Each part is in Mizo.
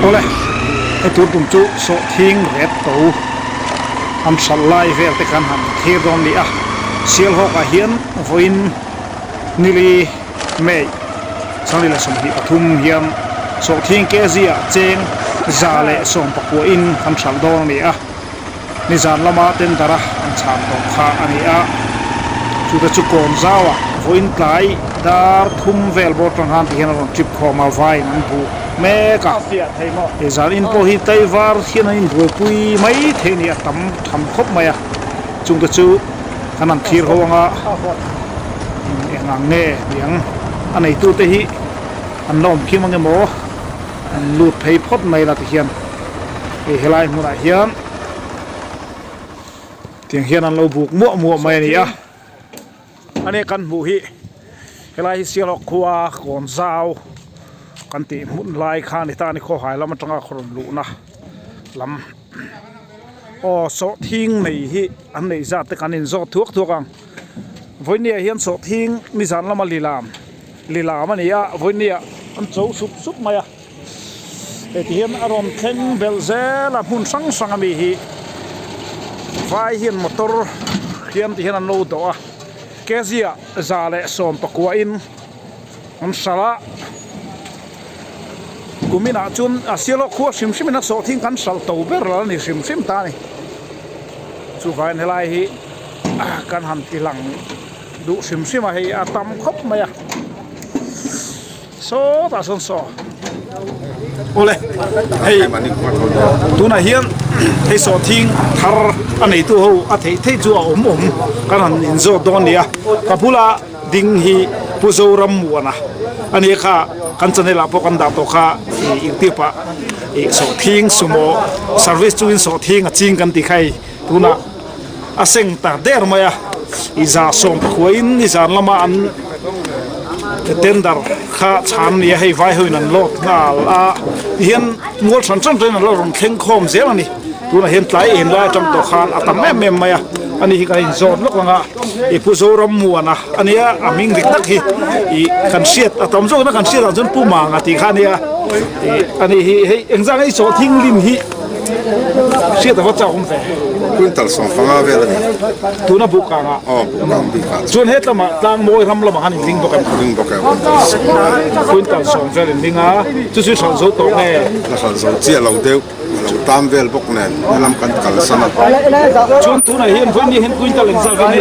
Awle, he tur tum chu sawhthing ret to an hralh lai vel te khan han thlir dawn ni a. Sialhawk ah hian vawiin nili May 2023 hian sawhthing kg ah cheng 119 in kan hralh dawn a ni a. Nizan lama tender a an chhan tawh kha a ni a, chute chu kawn zauah vawiin tlai dar thum vel bawr tang khan tihian a rawn trip khawm a, vaiin an buh mek a. Hei zan in pawh hi tlaivar hian an inbuaipui mai thei a ni, a tam tham khawp mai a, chungte chu kan han thlir ho anga eng ang nge niang a neitute hi an la awm kim ang emaw an lut phei phawt mai la tihian. Hei helai hmunah hian tiang hian an lo buk muah muah mai a ni a ani kan hmuh hi helai hi Sialhawk khua kawn zau kan tih hmun lai kha a ni ta a ni khawhai lam atanga khaw rawn luhna lam aw sawhthing nei hi an neih zat te kan inzawt thuak thuak ang vawinia hian sawhthing nizan lama lilam lilam a ni a vawinia an cho sup sup mai a. Heti hian a rawn thleng belh zel a hmun hrang hrang ami hi vai hian motor hian ti hian an lo dawh a kg ah 119 in an hralh a kumin ah chuan a sialawk khua hrim hrim in a sawhthing kan hralh to ber lo a ni hrim hrim ta a ni chuvangin helai hi kan han ti lang duh hrim hrim a hei a tam khawp mai a. Sawtah sawn saw awle hei tunah hian hei sawhthing thar a neitu ho a theih theih chu a awm awm kan han inzawt dawn a ni a ka bula ding hi Pu Zorammuana a nia kha kan channel ah pawh kan dah tawh kha ih youtube ah ih sawhthing sumo service chungin sawhthing a ching kan tih kha hei tunah a seng ta der mai a i 119 in nizan lama an tender kha chhan nia hei vai hoin an load nghal a tihian mual hran hran ten an la rawn thleng khawm zel a ni tunah hian tlai en lai atang tawh khan a tam em em mai a ani hi kan inzawt lawk ang a i Pu Zorammuana a nia a hming dik tak hi ih kan hriat a tam zawkna kan hriat ang chuan Pu Manga tih kha a nia ih ani hi hei engzah nge i sawhthing lim hi. Hriat a va chak awm ve. Quintal sawmfanga vel a ni. Tuna bukang ah. Aw bukang bik ah. Chuan he tlama tlang mawi ram lamah khan in ling bawk em? Ling bawk e quintal sawm vel. Quintal sawm vel in ling a, chu chu hralh zo tawh nge? La hralh zo chiah lo deuh, a lo tam vel bawk nen helam kan kal san a. Chuan tunah hian vawiin hian quintal engzat vel nge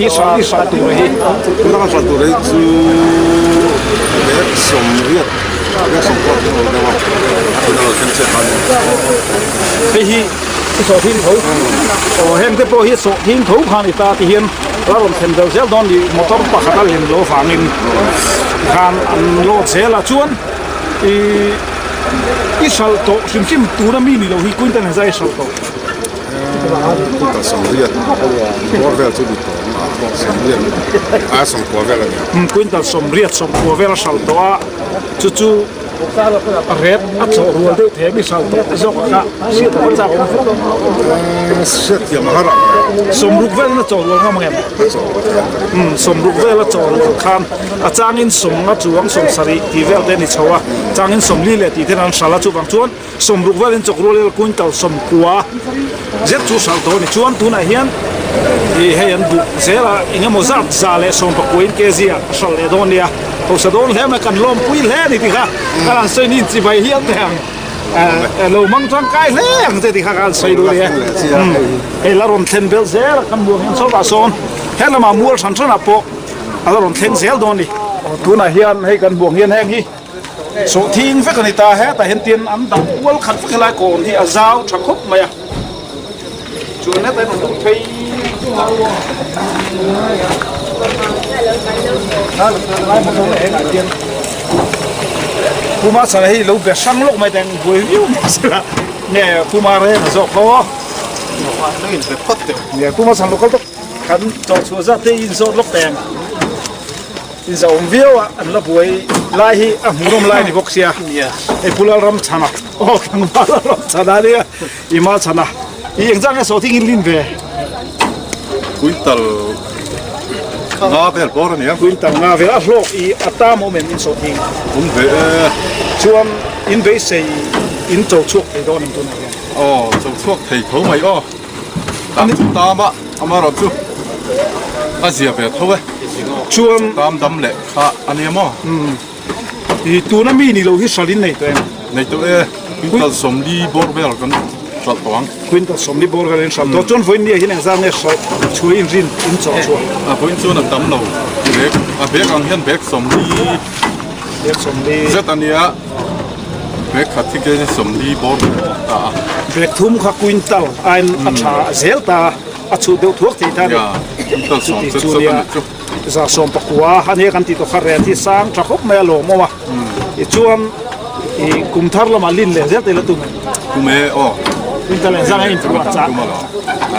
i hralh i hralh tur hi? Tuna kan hralh tur hi chu bag 80. Hei hi i sawhthing tho aw heng te pawh hi sawhthing tho khan i ta ti hian a rawn thlen zel zel dawn ni motor pakhat a lem loh avangin tikhan an load zel a chuan ih i hralh tawh hrim hrim tuna mi ni lo hi quintal engzah i hralh tawh. Quintal 80 bawr vel chu ni tawh ang a 80 aia 90 vel a ni. Quintal 80 90 vel a hralh tawh a. Chu chu a ret a chawh rual deuh thei a mi hralh tawh zawk kha hriat a va chak awm vek. Hriat thiam a har ang. Sawmruk velin a chawh rual ngam ang em? A chawh rual thiam ka ring. Umm sawmruk vel a chawh rual khan a changin sawmnga chuang sawmsarih tih vel te a ni chho a, changin sawmli leh tih ten an hralh a chuvang chuan sawmruk velin chawk rual ila quintal sawmkua zet chu hralh tawh a ni. Chuan tunah hian ih hei an buk zel a engemaw zat 119 in kg ah a hralh leh dawn a nia. Hausa dawn hle mai kan lawmpui hle a ni tih kha ka han sawi ni chibai hial teh ang lo mang tangkai hle ang che tih kha ka han sawi duh a ni e. Hei la rawn thlen belh zel a kan buang hian chawlh ah sawn he lamah mual hran hran ah pawh a la rawn thleng zel dawn a ni. Tunah hian hei kan buang hian heng hi sawhthing vek a ni ta hetah hian tin an dah kual khat vek helai kawn hi a zau tha khawp mai a chuan hetah hian rawn lut phei Puma chhan hi lo be hrang lawk mai teng buai viau mai sela nge Puma reng a zawk ho nge Puma chhan local tak kan chawh chhuah zat te in zawt lawk teng in za awm viau a an la buai lai hi a hmuhnawm lai a ni bawk sia hei Pu Lalramchhana aw tlangval Lalramchhana ania I ma chhan a, i engzah nge sawhthing in lin ve? Quintal Nga vel bawr a nia. Quintal nga vel a hlawk i a tam awm em in sawhthing? Awm ve e. Chuan in beisei in cho chhuak thei dawn em tunah hian? Aw, cho chhuak thei tho mai aw. Tam chu tam a, amaherawh chu a zia ve tho e. Chuan tam dam leh kha a nia maw? I tuna mi ni lo hi hralh in nei tawh em? Nei tawh e, quintal 40 bawr vel kan hralh tawh ang. Quintal 40 bawr vel in hralh tawh. Chuan vawiin nia hian engzat nge hralh chhuah in rin in chawh chhuah? A vawiin chuan a tam lo bag, a bag ang hian bag 40 Bag 40 zet a nia, bag khat hi ke 40 bawr vel a awm ta a. Bag thum kha quintal aiin a tha zel ta, a chhuh deuh thuak thei ta a ni. Ya, quintal 10 zet zet a nih chu. 19 a nia kan tih tawh kha ret hi sang tha khawp mai a lawmawm a tichuan ih kum thar lamah lin leh zel te la tum em? Tum e aw. Quintal eng zang a inphu a chah. Tum a lo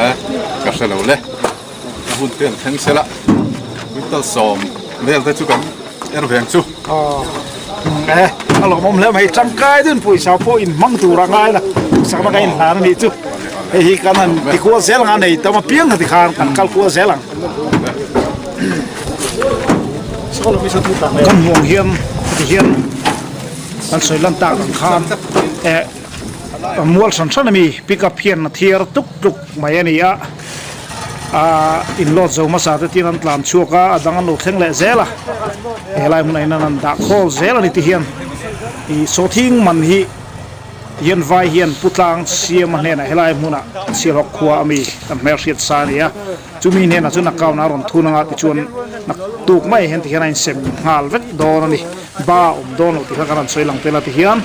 e ka hre lo le a hun te an thleng sel a quintal 10 vel te chu kan er veng chu. Aw e a lawmawm hle mai tangkai dun pawisa pawh in hmang tur a ngai la sakna ka inhlan a nih chu hei hi kan han ti kual zel ang a nei tam apiang kha tikhan kan kal kual zel ang. Kan hmuh ang hian heti hian kan sawi lan tak ang khan eh mual hran hran ami pick up hian a thiar tuk tuk mai a ni a ah inload zo hmasa te tin an tlan chhuak a a dang an lo thleng leh zel a helai hmunah hian an dah khawl zel a ni ti hian ih sawhthing man hi. Tihian vai hian Pu Tlang Siama hnenah helai hmunah Sialhawk khua a mi kan hmelhriat sa a ni a, chumi hnenah chuan account a rawn thun anga tichuan naktuk mai hian tihian a insem nghal vek dawn a ni. Ba a awm dawn lo tih kha kan rawn sawi lang tel a tihian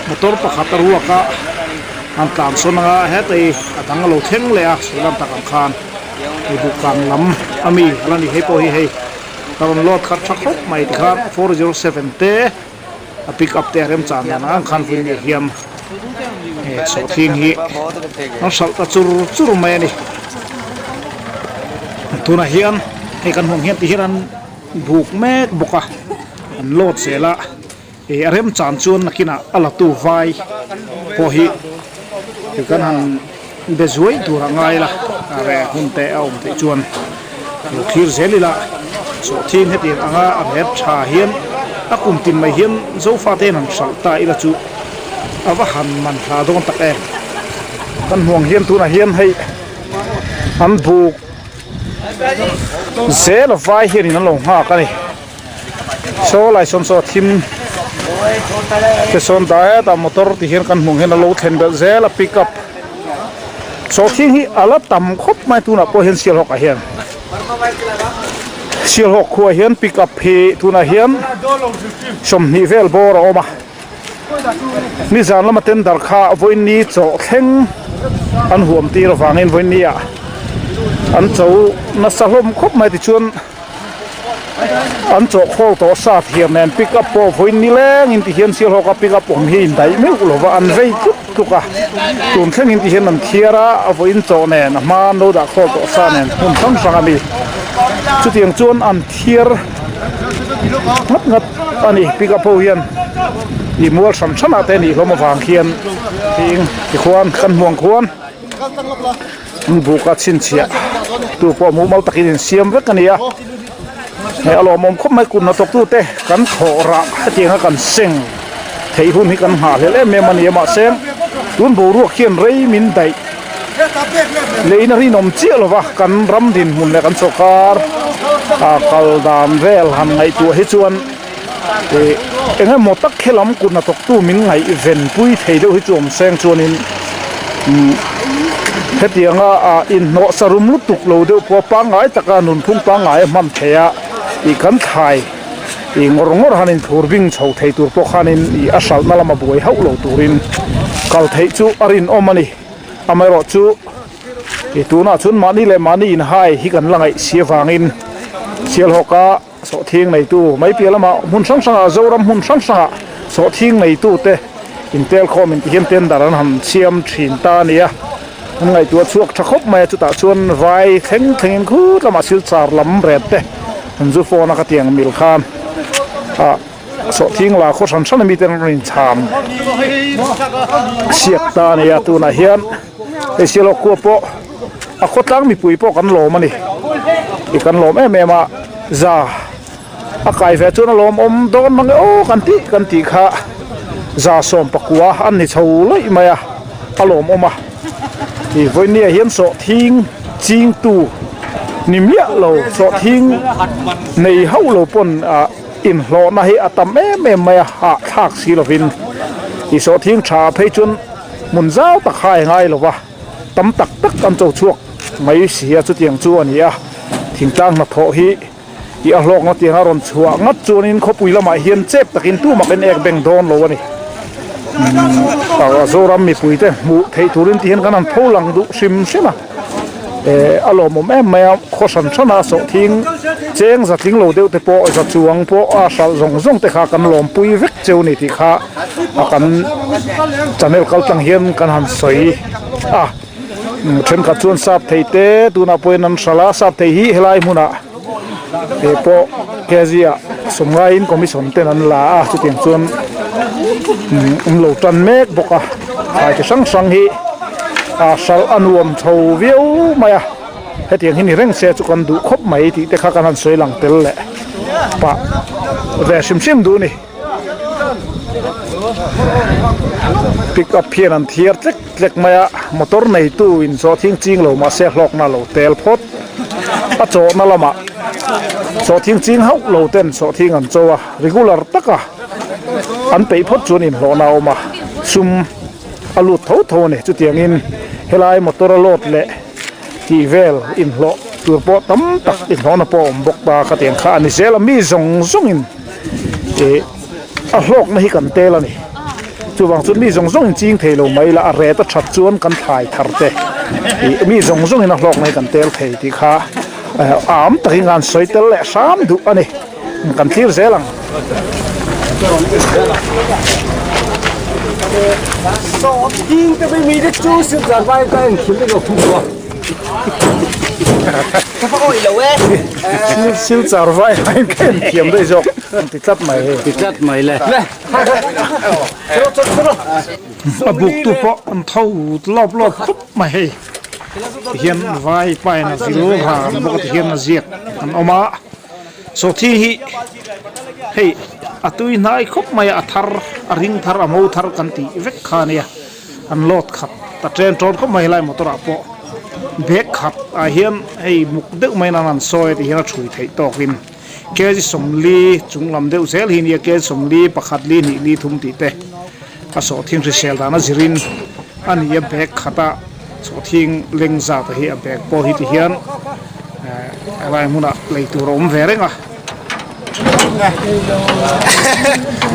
motor pakhat a ruak a an tlan sawn anga heta i a dang a lo thleng leh a sawi lan tak ang khan i bukang lam a mi a la ni hei pawh hi hei ka rawn load khat tha khawp mai tikhan 407 te. A pick up te a remchang dan ang khan vui nih hian he sawhthing hi an hralh ta chur chur mai a ni tunah hian hei kan hmuh ang hian ti hian an buk mek bawk a an load zel a ih a remchang chuan nakinah a la tu vai pawh hi kan han be zuai tur a ngai la a reh hun te a awm theih chuan lo thlir zel ila sawhthing hetiang anga a hmet tha hian a kum tin mai hian zofa te hian han hralh ta ila chu a va han man hla dawn tak em kan hmuang hian tunah hian hei an buk zel a vai hianin an lo nghak a ni. Saw lai sawn saw a thim te sawn dah hetah motor ti hian kan hmuh hian a lo thlen belh zel a pick up sawhthing hi a la tam khawp mai tunah pawh hian Sialhawk ah hian Sialhawk khuaah hian pick up hi tunah hian 20 vel bawr a awm a nizan lama tender kha vawiin chaw thleng an huam tir avangin vawiin ni ah an cho nasa hlawm khawp mai tichuan. An chawh khawl tawh sa thiam nen pick up pawh vawiin nileng in ti hian Sialhawk a pick up awm hi indaih meuh lo va an vei tluk tluk a tun thleng in ti hian an thiar a a vawiin chawh nen a hma an lo dah khawl tawh sa nen hmun hrang hrang a mi chutiang chuan an thiar ngat ngat a ni pick up ho hian ih mual hran hran ah te nih hlawm avang khian heng tikhuan kan hmuang khuan. Buka chhinchhiah tu pawh mumal takin insiam vek a ni a hei a lawmawm khawp mai kut hnathawktute kan thawh rah hetianga kan seng theih hun hi kan nghahhlelh em em a ni a mahse tun boruak hian rei min daih leiin a rinawm chiah lova kan ram dinhmun leh kan sawrkar ah kal dan vel han ngaihtuah hi chuan ih eng emaw tak helam kut hnathawktu min ngaihven pui thei deuh hi chu awm seng chuanin umm hetianga ah inhnawh sarum lutuk lo deuh pawh pangngai taka nunphung pangngai a hman theih a ih kan thlai ih ngawr ngawr han inthlur bing chho thei tur pawh khanin ih a hralhna lama buai hauh lo turin kal theih chu a rinawm a ni amaherawhchu. Ih tunah chuan mahni leh mahni inhai hi kan la ngaih si avangin Sialhawka sawhthing neitu mai piah lamah hmun hrang hrangah Zoram hmun hrang hrangah sawhthing neitute intel khawm inti hian tender an han siam thin ta a ni a, an ngaihtuah chhuak tha khawp mai a chutah chuan vai thleng thlengin khut lamah silchar lam ret te an zu phone a ka tiang mil khan ah sawhthing la khaw hran hran a mite an rawn inchham siak ta a ni a tunah hian. Hei Sialhawk khua pawh a khawtlang mipui pawh kan lawm a ni. Ih kan lawm em em a. Za a kai ve chuan a lawmawm dawn mang e aw kan tih kan tih kha 110 an ni chho laih mai a, a lawmawm a. Ih vawinia hian sawhthing chingtu ni miah lo sawhthing nei hauh lo pawn ah inhlawhna hi a tam em em mai a, hahthlak si lovin ih sawhthing tha phei chuan hmun zau tak kha a ngai lo va. Tam tak tak an cho chhuak mai si a, chutiang chu a ni a, thingtlang hnathawh hi tih a hlawkna tiang a rawn chhuah ngat chuanin khawpui lamah hian chep takin tumakin ek beng dawn lo a ni. Zoram mipuite hmuh theih turin ti hian kan han pho lang duh hrim hrim a, eh a lawmawm em mai a, khaw hran hran a sawhthing cheng zatling lo deuh te pawh za chuang pawh a hralh zawng zawng te kha kan lawmpui vek cheu a ni tih kha a kan channel kal tlang hian kan han sawi a thenkhat chuan sap thei te tunah pawhin an hralh a sap thei hi helai hmunah te pawh kg ah sawmngaiin commission ten an la a chutiang chuan an lo tan mek bawk a thlai chi hrang hrang hi a hralh a nuam chho viau mai a hetiang hi ni reng se chu kan duh khawp mai tih te kha kan han sawi lang tel leh pah ve hrim hrim duh a ni. Pick up hian an thiar tlek tlek mai a motor neitu in zawh thing ching lo mahse hlawkna lo tel phawt a chawhna lamah sawh thing ching hauh lo ten sawh thing an cho a regular taka an peih phawt chuan inhlawhna a awm a sum a lut tho tho a ni chutiangin helai motor a load leh tih vel inhlawh tur pawh tam tak inhlawhna pawh a awm bawk ta khatiang kha a ni zel a mi zawng zawngin. Ih a hlawkna hi kan tel a ni chuvang chuan mi zawng zawng in ching thei lo mai la a ret a that chuan kan thlai thar te ih mi zawng zawng in a hlawkna hi kan tel thei tih kha a am takin an sawi tel leh hram duh a ni kan thlir zel ang. Silchar vai aiin ka en thiam daih zawk an ti tlat mai hei. Ti tlat mai le. A buk tu pawh an tho lawp lawp khawp mai hei. Tihian vai pain a vil ran bawk a tihian a ziak an awm a. Sawhthi hi hei a tui hnai khawp mai a, a thar a ring thar a mo thar kan tih vek kha a nia. An load khat ta chen tawn khawp mai helai motor ah pawh bag khat ah hian hei muk deuh mai nan an sawi a tih hian a thui theih tawkin kg 40 chung lam deuh zel hi nia kg 40 pakhat li hnih li thum tih te a sawhthing hrisel dan a zirin a ni a bag khat a sawhthing leng zat a hi a bag pawh hi ti hian eh helai hmunah lei tur a awm ve reng a.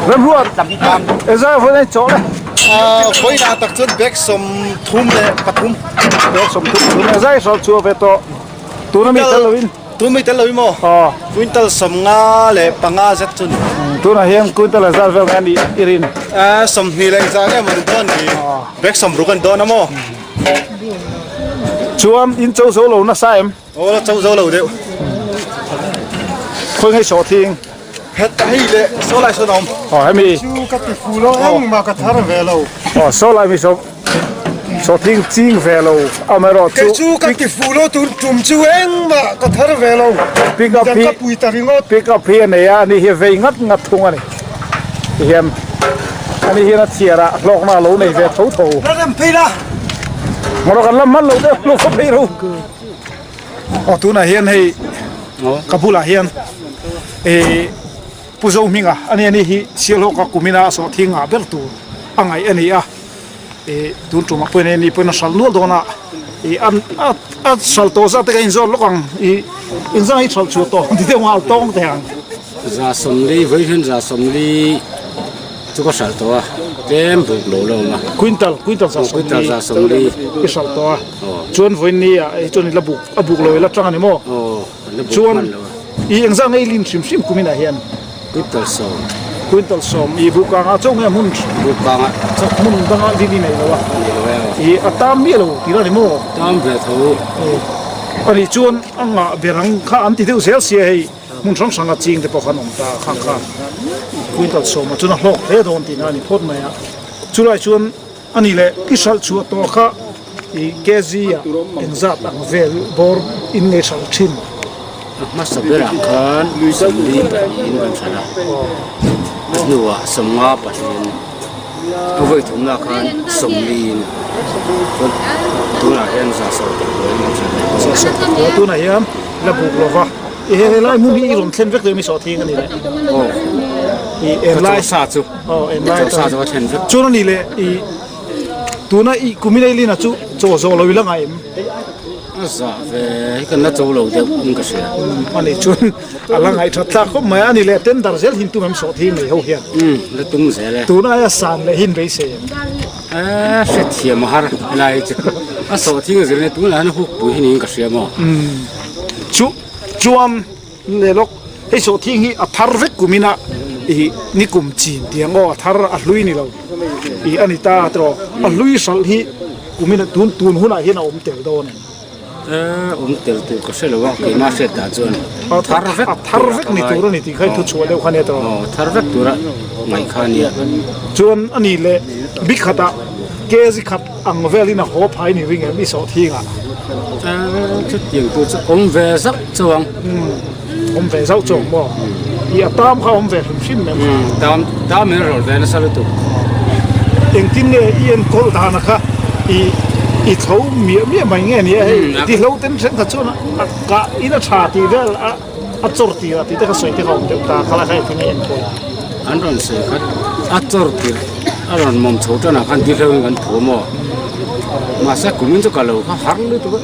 Remruat eza vawiin a inchawh le. Vawiin ah tak chuan bag 33. Bag 33 eza i hrawlh chhuah ve tawh. Tuna mi tel loin. Tun mi tel loin maw? Aw. Quintal 55 zet chu ni. Tunah hian quintal ezat vel nge a nih i rin? 20 leh engzah nge maw ni dawn ni? Bag 60 an dawn a maw? Chuan in cho zo lo nasa em? Aw la cho zo lo deuh. Khawi ngei sawh thing. Het hei le saw lai sawn a awm. Aw hemi. Chu ka ti fu lo engmah ka thar ve lo. Aw saw lai mi saw sawh thing ching ve lo amaherawh chu. Kei chu ka ti fu lo tun tum chu engmah ka thar ve lo. Pick up hi ka pui ta ringawt. Pick up hi a nei a ani hi vei ngat ngat thung a ni. Tihian ani hian a chhiar ah hlawkna a lo nei ve tho tho. La rem phei la. Ngawrh kan la hman lo deuh lo khaw phei ro. Aw tunah hian hei ka bulah hian ih Pu Zohminga a ni a ni hi Sialhawka kumina sawhthing ngah ber tur a ngaih a ni a ih tun tumah pawhin hei ni pawhin a hral nual dawn a ih an a a hral tawh zat te ka inzawt lawk ang ih inzang hi hral chhuah tawh ang ti deuh nghal tawng teh ang. 140 vawi hian 140 chu ka hralh tawh a tlem buk lo la awm a. Quintal quintal 140 Quintal 140 i hralh tawh a. Chuan vawiin ni ah hi chuan i la buk a buk lo i la tang a ni maw? Aw la buk Chuan hman lo a. i engzah nge i lin hrim hrim kum inah hian? Quintal 10. Quintal 10 i buk kangah chauh nge hmun Buk kangah. Hmun dangah lin i nei lo a. Nei lo e aw. I a tam miah lo tih la ni maw? Tam ve tho. Aw anih chuan a ngah ber ang kha an ti deuh zel sia hei hmun hrang hranga ching te pawh khan awm ta khang khan quintal 10 ah chuan a hlawk hle dawn tihna a ni phawt mai a. Chulai chuan A ni leh, i hralh chhuah tawh kha i kg ah engzat ang vel bawr in ngei hralh thin? A hmasa berah khan 44 in kan hralh a, a hnuah 54 in, a vawi thumna khan 40 in, chuan tunah hian 119 in kan hralh a. 119 tunah hian la buk lova i he helai hmun hi i rawn thlen vek dawn i sawhthing a ni leh. Aw, I enlai ka chawhsa chu, aw enlai ka chawhsa chu ka thlen vek. Chuan a ni leh i tuna i kumin ei lina chu chaw zawh lo i la ngaih em? A zah ve hi kan la cho lo deuh in ka hria. A nih chuan a la ngaihthat thlak khawp mai a, a ni leh tender zel hin tum em sawh thi nei ho hian. Umm la tum zel e. Tun aia san leh hin beisei em? Eee hrethiam a har helai hi chu a sawh thing a zir nia tunah hian huk pui hi niin ka hria maw. Umm chu chuan leh lawk hei sawh thing hi a thar vek kum ina ih nikum chin tiang aw a thar a hlui ni lo ih a ni ta tawh a hlui hralh hi kum ina tun tun hunah hian a awm tel dawn em? Eee awm tel tur ka hre lo a keimah hriat dan chuan thar vek a thar vek ni tur a ni tih kha thu chhuah deuh kha nia tawh aw thar vek tura ngaih kha nia chuan a ni leh bi khatah kg khat ang velin a haw phai ni ring em i sawh thingah eee chutiang tur chu awm ve zauh chauh ang awm ve zauh chauh maw i a tam kha awm ve hrim hrim em tam tam in rawn ve nasa lutuk engtin nge i enkawl dana kha i i tho miah miah mai nge nia hei ti hlo ten then kha chuan a kah in a tha tih vel a a chawr tir a tih te kha sawi te kha awm deuh ta khalai kha engtin nge enkawl an rawn sawi kha a chawr tir a rawn mawm chho tanah khan ti hlo in kan phu maw mahse kumin chu ka lo kha har lutuk a.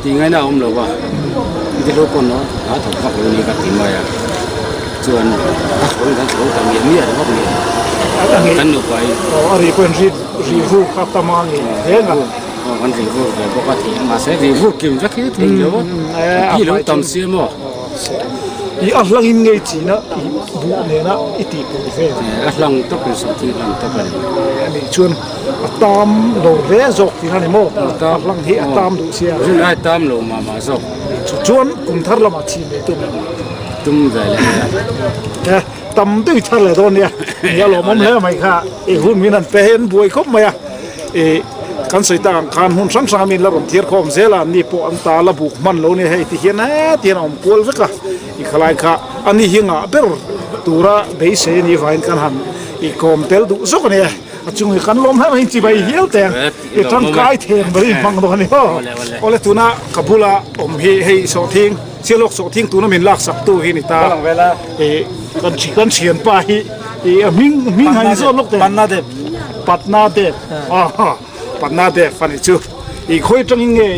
Tih ngaihna a awm lo va, ti hlo pawn a thawk vak lo ni ka ti mai a, chuan a thawn kan tho ta miah miah ringawt mai a, kan nupa in. Aw a ri pawhin ri ri vur kha tam a ni reng a. Aw kan ri vur ve bawk a thei a, mahse ri vur kim vek hi a thei lo a, a pi lo tam si maw. I a hlang in ngei chin a i buh nena i tih pawh vel. A hlang tawp in sawhthing hlang tawp a ni. A nih chuan. A tam lo hle zawk tih a ni maw? A hlang hi a tam duh sia. Rin ai tam lo mah mah zawk. Chu chuan kum thar lamah chhim leh tum em? Tum ve leh e. E, tam deuh i thar leh dawn nia. Nia lawmawm hle mai kha. I hun min han pe hi an buai khawp mai a. I kan sawi tak ang khan hmun hrang hrang a min la rawn thiar khawm zel a, ni pawh an ta la buk hman lo nia hei ti hian heti hian a awm kual vek a. I khalai kha a ni hi ngah ber tura beisei a nih vangin kan han i kawm tel duh zawk a nia. A chung hi kan lawm hlauh a inchi bai hial teng i tangkai theng ber i hmang dawn a ni maw. Awle tuna ka bula awm hi hei sawhthing Sialawk sawhthing tuna min lak sak tu hi ni ta i kan kan thianpa hi i a hming hming han inzawt lawk teh Patna Dev Patna Dev aw Patna Dev a ni chu i khawi atangin nge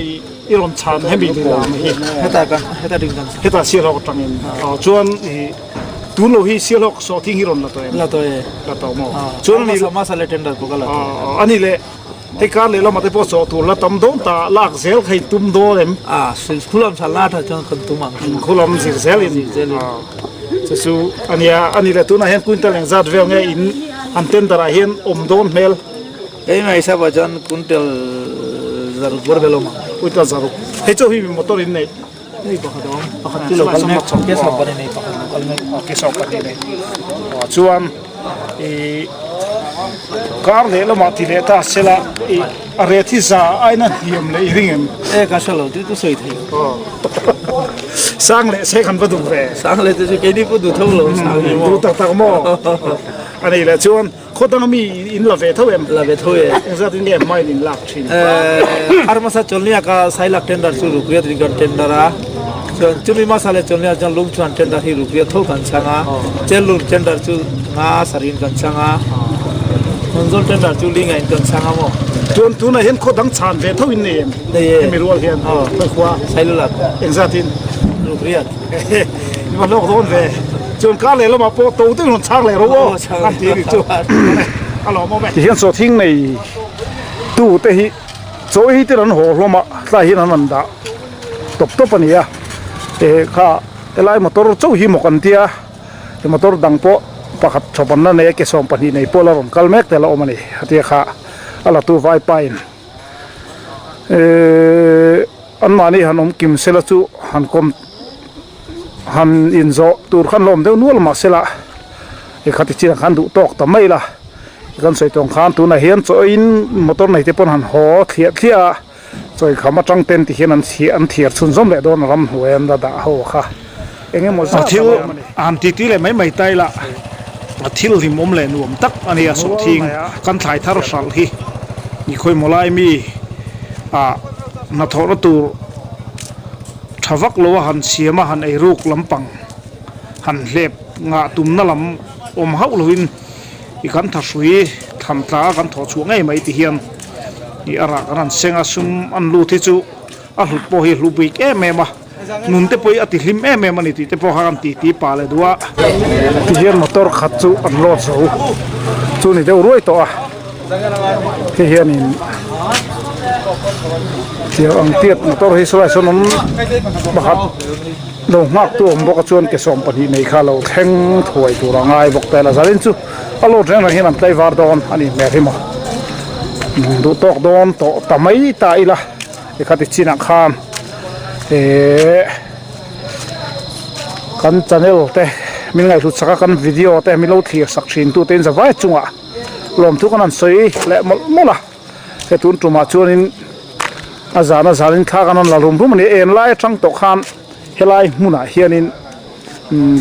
i rawn chhan hemi ni lam hi heta kan heta ding kan heta Sialawk atangin aw chuan i Tun lo hi Sialhawk sawhthing hi rawn la tawh em? La tawh e. La tawh maw? Chuan ani Masa masa le tender pawh ka la tawh. Ani leh hei kar leh lamah te pawh sawh tur la tam dawn ta lak zel kha i tum dawn em? A khulam tha la tha chuan kan tum ang. Khulam zir zel in. Zir zel in. Chu chu ania ani leh tunah hian quintal engzat vel nge in an tender ah hian awm dawn hmel? Keimah hisapah chuan quintal zaruk bawr vel awm ang. Quintal zaruk. Hei chu hi motor in neih. Hei pakhat a awm, pakhat chu lo kal mek, ke sawm pahnih nei pakhat lo kal mek. Ke sawm pahnih nei. Chuan i kar leh lamah ti leh ta sela i a ret hi za aina hniam leh i ring em? E ka hre lo chu chu sawi thei lo. Sang leh se kan va duh ve. Sang leh te chu keini pawh duh tho lo sang hi maw. Duh tak tak maw. A nih leh chuan Khaw danga mi in la ve tho em? La ve tho e. Engzat in nge hmain in lak thin? Eh, armasa chawlhnia ka Sailak tender chu Rukriat in kan tender a. Chuan chumi hmasa leh chawlhnia chuan Lungchhuan tender hi Rukriat tho kan chhang a. Chelun tender chu nga sarin kan chhang a. Hmunzawl tender chu Linga in kan chhang a maw? Chuan tunah hian khaw dang chhan ve tho in nei em? Nei e. Hemi rual hian khawi khua? Sailulak. Engzat in? Rukriat. I va hlawk dawn ve. Chuan kar leh lamah pawh to deuhin rawn chhang leh ro aw an ti ri chu a lawmawm e. Tihian sawhthing nei tu te hi chaw hi ten an haw hlawm a tlai hian an rawn dah tawp tawp a ni a eh kha helai motor chauh hi maw kan tia motor dang pawh pakhat chhawp an la nei a ke 12 nei pawh la rawn kal mek te la awm a ni a tia kha a la tu vaipa in ehh anmahni han awm kim sela chu han kawm han inzawh tur khan la awm deuh nual mahsela ekhati chin ah khan duh tawk ta mai la kan sawi tawng khan tunah hian chaw in motor nei te pawn han haw thliah thliah a. Chawikham atang ten ti hian an chhiah an thiar chhunzawm leh dawn a ramhnuai an la dah ho kha eng emaw zat a thil an ti ti leh mai mai ta ila a thil hlimawm leh nuam tak a nia sawhthing kan thlai thar hralh hi ni khawimaw lai mi ah hnathawhna tur tha vak lo a han siam a han eiruk lampang han hlep ngah tumna lam awm hauh lovin i kan thahrui thlan tla a kan thawh chhuah ngei mai ti hian ih a rah kan han seng a sum an lut hi chu a hlut pawh hi a hlu bik em em a nun te pawh hi a ti hlim em em a ni tih te pawh kha kan ti ti pah leh duh a ti hian motor khat chu an load zo chu ni deuh ruai tawh a ti hianin tiang ang tiat motor hi sawlai sawn an pakhat. Lo nghak tu awm bawk a chuan ke 12 nei kha lo thleng thuai tur a ngai bawk ta ila zalin chu a load reng reng hian an tlaivar dawn a nih hmel hi maw duh tawk dawn tawh ta mai ta ila ekhati chinah khan ehh kan channel te min ngaihhlut sak a kan video te min lo thlir sak thin tu te in zavai chungah lawmthu kan han sawi leh mawlh mawlh a. He tun tumah chuanin a zana zanin thla kan rawn la rum rum a ni. En lai atang tawh khan helai hmunah hianin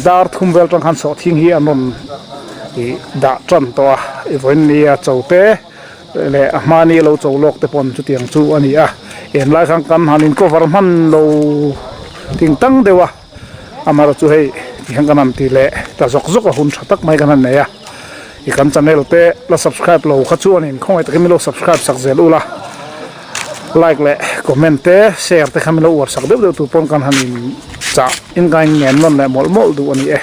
dar thum vel atang khan sawhthing hi an rawn ih dah tan tawh a. I vawiin nia cho te leh a hmani lo cho lawk te pawn chutiang chu a ni a. En lai khan kan han in cover hman lo ting tang deuh a. Amaherawhchu hei tihian kan han ti leh ta zawk zawk a hun tha tak mai kan han nei a. I kan channel te la subscribe lo kha chuanin khawngaih takin min lo subscribe sak zel ula like leh comment te share te kha min lo uar sak deuh deuh tur pawn kan han in chah in ka in ngen nawn leh mawlh mawlh duh a ni e.